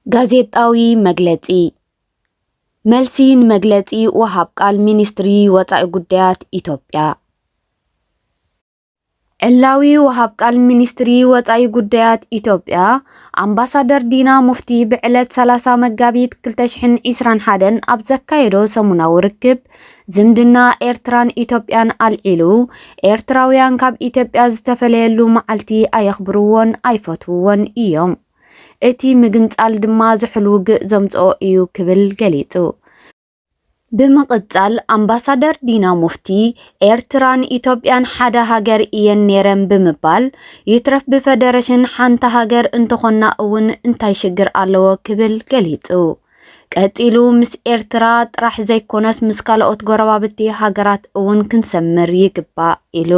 ጋዜጣዊ መግለጺ። መልሲ ንመግለጺ ወሃብ ቃል ሚኒስትሪ ወጻኢ ጉዳያት ኢትዮጵያ። ዕላዊ ወሃብ ቃል ሚኒስትሪ ወጻኢ ጉዳያት ኢትዮጵያ ኣምባሳደር ዲና ሙፍቲ ብዕለት ሰላሳ መጋቢት ክልተ ሽሕን ዕስራን ሓደን ኣብ ዘካየዶ ሰሙናዊ ርክብ ዝምድና ኤርትራን ኢትዮጵያን ኣልዒሉ፣ ኤርትራውያን ካብ ኢትዮጵያ ዝተፈለየሉ መዓልቲ ኣየኽብርዎን ኣይፈትውዎን እዮም። እቲ ምግንጻል ድማ ዝሑል ውግእ ዘምጽኦ እዩ ክብል ገሊጹ። ብምቕጻል ኣምባሳደር ዲና ሙፍቲ፣ ኤርትራን ኢትዮጵያን ሓደ ሃገር እየን ነይረን ብምባል፣ ይትረፍ ብፈደረሽን ሓንቲ ሃገር እንተኾንና እውን እንታይ ሽግር ኣለዎ ክብል ገሊጹ። ቀጺሉ፣ ምስ ኤርትራ ጥራሕ ዘይኮነስ ምስ ካልኦት ጎረባብቲ ሃገራት እውን ክንሰምር ይግባእ ኢሉ።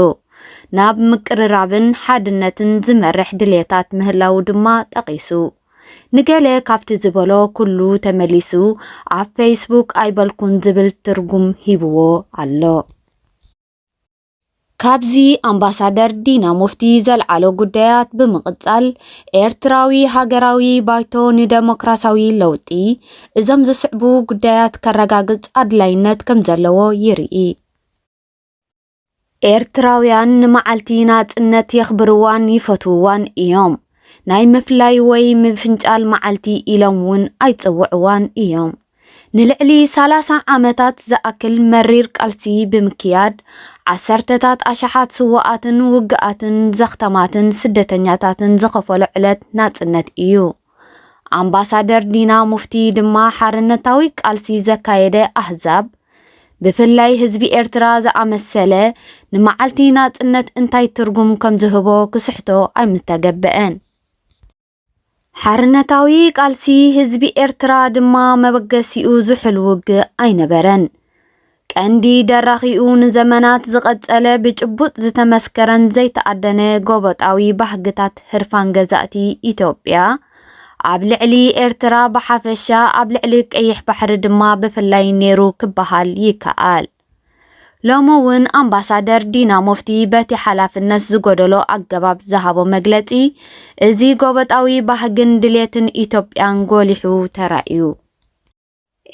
ናብ ምቅርራብን ሓድነትን ዝመርሕ ድልየታት ምህላዉ ድማ ጠቒሱ። ንገለ ካብቲ ዝበሎ ኩሉ ተመሊሱ ኣብ ፌስቡክ ኣይበልኩን ዝብል ትርጉም ሂብዎ ኣሎ። ካብዚ ኣምባሳደር ዲና ሙፍቲ ዘልዓሎ ጉዳያት ብምቕጻል፣ ኤርትራዊ ሃገራዊ ባይቶ ንደሞክራሲያዊ ለውጢ እዞም ዝስዕቡ ጉዳያት ከረጋግጽ ኣድላይነት ከም ዘለዎ ይርኢ። ኤርትራውያን ንመዓልቲ ናጽነት የኽብርዋን ይፈትውዋን እዮም። ናይ ምፍላይ ወይ ምፍንጫል መዓልቲ ኢሎም እውን ኣይጽውዕዋን እዮም። ንልዕሊ ሰላሳ ዓመታት ዝኣክል መሪር ቃልሲ ብምክያድ፣ ዓሰርተታት ኣሽሓት ስዉኣትን ውግኣትን ዘኽተማትን ስደተኛታትን ዝኸፈሎ ዕለት ናጽነት እዩ። ኣምባሳደር ዲና ሙፍቲ ድማ ሓርነታዊ ቃልሲ ዘካየደ ኣህዛብ፣ ብፍላይ ህዝቢ ኤርትራ ዝኣመሰለ፣ ንመዓልቲ ናጽነት እንታይ ትርጉም ከም ዝህቦ ክስሕቶ ኣይምተገበአን። ሓርነታዊ ቃልሲ ህዝቢ ኤርትራ ድማ መበገሲኡ ዝሑል ውግእ ኣይነበረን። ቀንዲ ደራኺኡ ንዘመናት ዝቐጸለ ብጭቡጥ ዝተመስከረን ዘይተኣደነ ጎበጣዊ ባህግታት ህርፋን ገዛእቲ ኢትዮጵያ ኣብ ልዕሊ ኤርትራ ብሓፈሻ ኣብ ልዕሊ ቀይሕ ባሕሪ ድማ ብፍላይ ነይሩ ክበሃል ይከኣል። ሎሚ እውን ኣምባሳደር ዲና ሙፍቲ በቲ ሓላፍነት ዝጎደሎ ኣገባብ ዝሃቦ መግለጺ፣ እዚ ጎበጣዊ ባህግን ድሌትን ኢትዮጵያን ጎሊሑ ተራእዩ።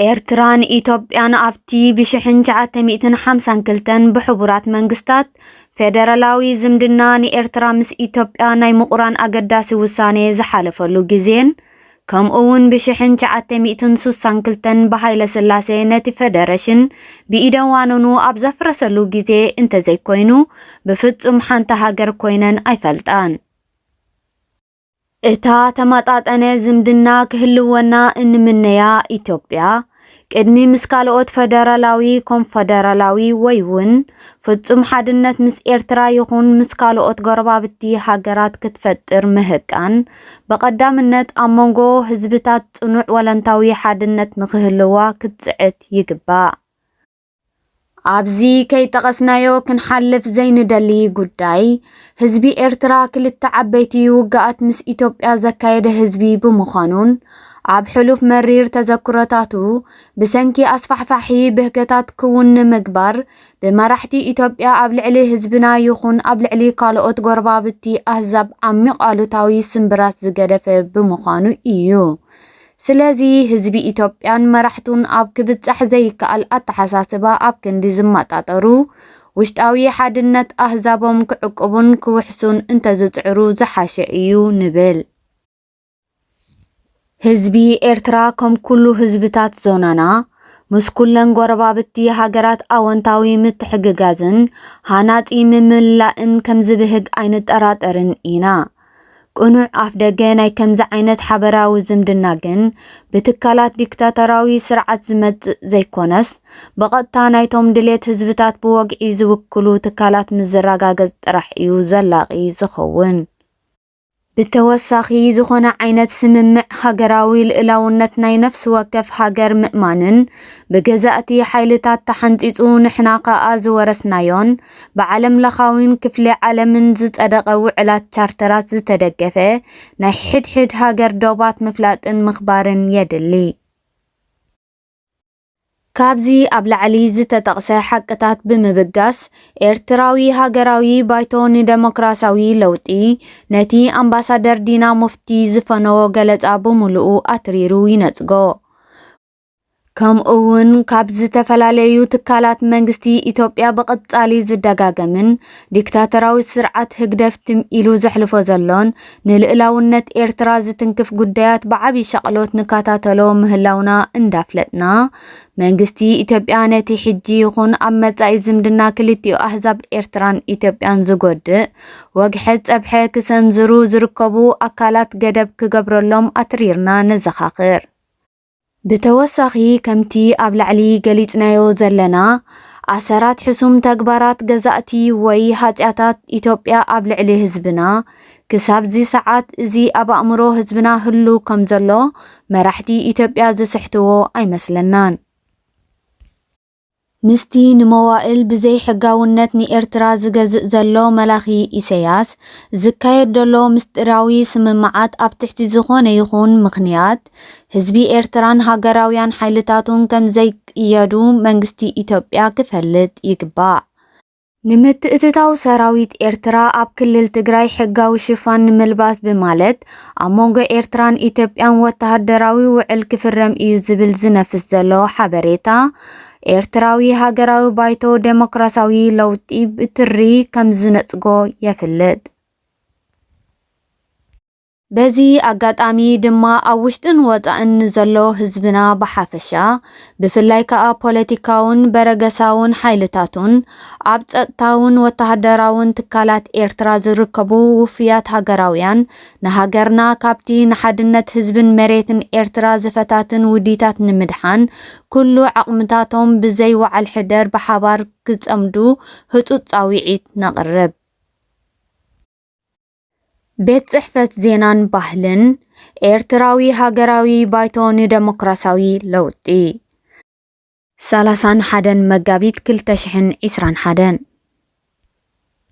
ኤርትራን ኢትዮጵያን ኣብቲ ብሽሕን ትሽዓተ ሚእትን ሓምሳን ክልተን ብሕቡራት መንግስታት ፌደራላዊ ዝምድና ንኤርትራ ምስ ኢትዮጵያ ናይ ምቑራን ኣገዳሲ ውሳኔ ዝሓለፈሉ ግዜን፣ ከምኡ እውን ብሽሕን ትሽዓተ ሚእትን ሱሳን ክልተን ብሃይለ ስላሴ ነቲ ፌደረሽን ብኢደ ዋንኑ ኣብ ዘፍረሰሉ ግዜ እንተዘይኮይኑ፣ ብፍጹም ሓንቲ ሃገር ኮይነን ኣይፈልጣን። እታ ተመጣጠነ ዝምድና ክህልወና እንምነያ ኢትዮጵያ፣ ቅድሚ ምስ ካልኦት ፈደራላዊ፣ ኮንፈደራላዊ ወይ እውን ፍጹም ሓድነት ምስ ኤርትራ ይኹን ምስ ካልኦት ጎረባብቲ ሃገራት ክትፈጥር ምህቃን፣ ብቐዳምነት ኣብ መንጎ ህዝብታት ጽኑዕ ወለንታዊ ሓድነት ንኽህልዋ ክትጽዕት ይግባእ። ኣብዚ ከይጠቐስናዮ ክንሓልፍ ዘይንደሊ ጉዳይ፣ ህዝቢ ኤርትራ ክልተ ዓበይቲ ውግኣት ምስ ኢትዮጵያ ዘካየደ ህዝቢ ብምዃኑን፣ ኣብ ሕሉፍ መሪር ተዘክሮታቱ ብሰንኪ ኣስፋሕፋሒ ብህገታት ክውን ንምግባር፣ ብመራሕቲ ኢትዮጵያ ኣብ ልዕሊ ህዝብና ይኹን ኣብ ልዕሊ ካልኦት ጎረባብቲ ኣህዛብ ዓሚቕ ኣሉታዊ ስምብራት ዝገደፈ ብምዃኑ እዩ። ስለዚ ህዝቢ ኢትዮጵያን መራሕቱን ኣብ ክብጻሕ ዘይከኣል ኣተሓሳስባ ኣብ ክንዲ ዝመጣጠሩ፣ ውሽጣዊ ሓድነት ኣህዛቦም ክዕቁቡን ክውሕሱን እንተዝጽዕሩ ዝሓሸ እዩ ንብል። ህዝቢ ኤርትራ ከም ኩሉ ህዝብታት ዞናና፣ ምስ ኩለን ጎረባብቲ ሃገራት ኣወንታዊ ምትሕግጋዝን ሃናጺ ምምላእን ከም ዝብህግ ኣይንጠራጠርን ኢና። ቅኑዕ ኣፍደገ ናይ ከምዚ ዓይነት ሓበራዊ ዝምድና ግን ብትካላት ዲክታቶራዊ ስርዓት ዝመጽእ ዘይኮነስ፣ ብቐጥታ ናይቶም ድሌት ህዝብታት ብወግዒ ዝውክሉ ትካላት ምስ ዝረጋገጽ ጥራሕ እዩ ዘላቒ ዝኸውን። ብተወሳኺ፣ ዝኾነ ዓይነት ስምምዕ ሃገራዊ ልእላውነት ናይ ነፍሲ ወከፍ ሃገር ምእማንን ብገዛእቲ ሓይልታት ተሓንጺጹ ንሕና ከኣ ዝወረስናዮን ብዓለም ለኻዊን ክፍሊ ዓለምን ዝጸደቐ ውዕላት ቻርተራት ዝተደገፈ ናይ ሕድሕድ ሃገር ዶባት ምፍላጥን ምኽባርን የድሊ። ካብዚ ኣብ ላዕሊ ዝተጠቕሰ ሓቅታት ብምብጋስ፣ ኤርትራዊ ሃገራዊ ባይቶ ንደሞክራሲያዊ ለውጢ ነቲ ኣምባሳደር ዲና ሙፍቲ ዝፈነዎ ገለጻ ብምሉኡ ኣትሪሩ ይነጽጎ። ከምኡ እውን ካብ ዝተፈላለዩ ትካላት መንግስቲ ኢትዮጵያ ብቐጻሊ ዝደጋገምን ዲክታተራዊ ስርዓት ህግደፍ ትም ኢሉ ዘሕልፎ ዘሎን ንልእላውነት ኤርትራ ዝትንክፍ ጉዳያት ብዓቢ ሻቕሎት ንከታተሎ ምህላውና እንዳፍለጥና፣ መንግስቲ ኢትዮጵያ ነቲ ሕጂ ይኹን ኣብ መጻኢ ዝምድና ክልቲኡ ኣህዛብ ኤርትራን ኢትዮጵያን ዝጎድእ ወግሐ ጸብሐ ክሰንዝሩ ዝርከቡ ኣካላት ገደብ ክገብረሎም ኣትሪርና ነዘኻኽር። ብተወሳኺ፣ ከምቲ ኣብ ላዕሊ ገሊጽናዮ ዘለና፣ ኣሰራት ሕሱም ተግባራት ገዛእቲ ወይ ሃጽያታት ኢትዮጵያ ኣብ ልዕሊ ህዝብና፣ ክሳብዚ ሰዓት እዚ ኣብ ኣእምሮ ህዝብና ህሉ ከም ዘሎ መራሕቲ ኢትዮጵያ ዝስሕትዎ ኣይመስለናን። ምስቲ ንመዋእል ብዘይሕጋውነት ንኤርትራ ዝገዝእ ዘሎ መላኺ ኢሰያስ ዝካየድ ዘሎ ምስጢራዊ ስምምዓት ኣብ ትሕቲ ዝኾነ ይኹን ምኽንያት ህዝቢ ኤርትራን ሃገራውያን ሓይልታቱን ከም ዘይቅየዱ መንግስቲ ኢትዮጵያ ክፈልጥ ይግባእ። ንምትእትታው ሰራዊት ኤርትራ ኣብ ክልል ትግራይ ሕጋዊ ሽፋን ንምልባስ ብማለት ኣብ መንጎ ኤርትራን ኢትዮጵያን ወተሃደራዊ ውዕል ክፍረም እዩ ዝብል ዝነፍስ ዘሎ ሓበሬታ፣ ኤርትራዊ ሃገራዊ ባይቶ ደሞክራሲያዊ ለውጢ ብትሪ ከም ዝነጽጎ የፍልጥ። በዚ ኣጋጣሚ ድማ ኣብ ውሽጥን ወጻእን ንዘሎ ህዝብና ብሓፈሻ፣ ብፍላይ ከኣ ፖለቲካውን በረገሳውን ሓይልታቱን ኣብ ጸጥታውን ወተሃደራውን ትካላት ኤርትራ ዝርከቡ ውፉያት ሃገራውያን፣ ንሃገርና ካብቲ ንሓድነት ህዝብን መሬትን ኤርትራ ዝፈታትን ውዲታት ንምድሓን ኩሉ ዓቕምታቶም ብዘይ ወዓል ሕደር ብሓባር ክጸምዱ ህጹጽ ጻውዒት ነቕርብ። ቤት ጽሕፈት ዜናን ባህልን ኤርትራዊ ሃገራዊ ባይቶ ንደሞክራሲያዊ ለውጢ። ሰላሳን ሓደን መጋቢት ክልተ ሽሕን ዕስራን ሓደን።